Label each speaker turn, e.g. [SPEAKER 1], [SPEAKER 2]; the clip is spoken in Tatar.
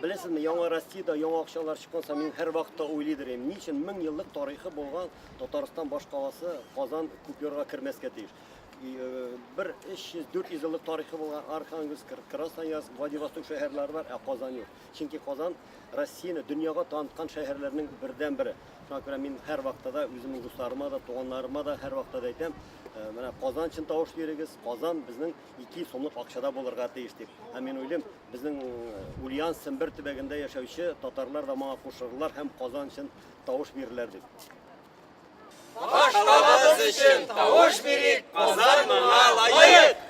[SPEAKER 1] Беләсезме, яңа Россиядә яңа акчалар чыккан саен мин һәрвакытта уйлыйдыр идем, ни өчен 1000 еллык тарихы булган Татарстан башкаласы Казан купюрга кермәскә тиеш? Бер 300-400 еллык тарихы булган Архангельск, Красноярск, Владивосток шәһәрләре бар, ә Казан юк. Чөнки Казан Россияне дөньяга таныткан шәһәрләрнең бердән-бере. Шуңа күрә мин һәрвакытта да үземнең дусларыма да, туганнарыма да һәрвакытта да әйтәм, менә Казан өчен тавыш бирегез, Казан безнең 2 сумлык акчада булырга тиеш дип. Һәм мин уйлыйм, безнең Ульян, Сембер төбәгендә яшәүче татарлар да моңа кушылырлар һәм Казан өчен тавыш бирерләр дип.
[SPEAKER 2] Башкалабыз өчен тавыш бирик, Казан моңа лаек!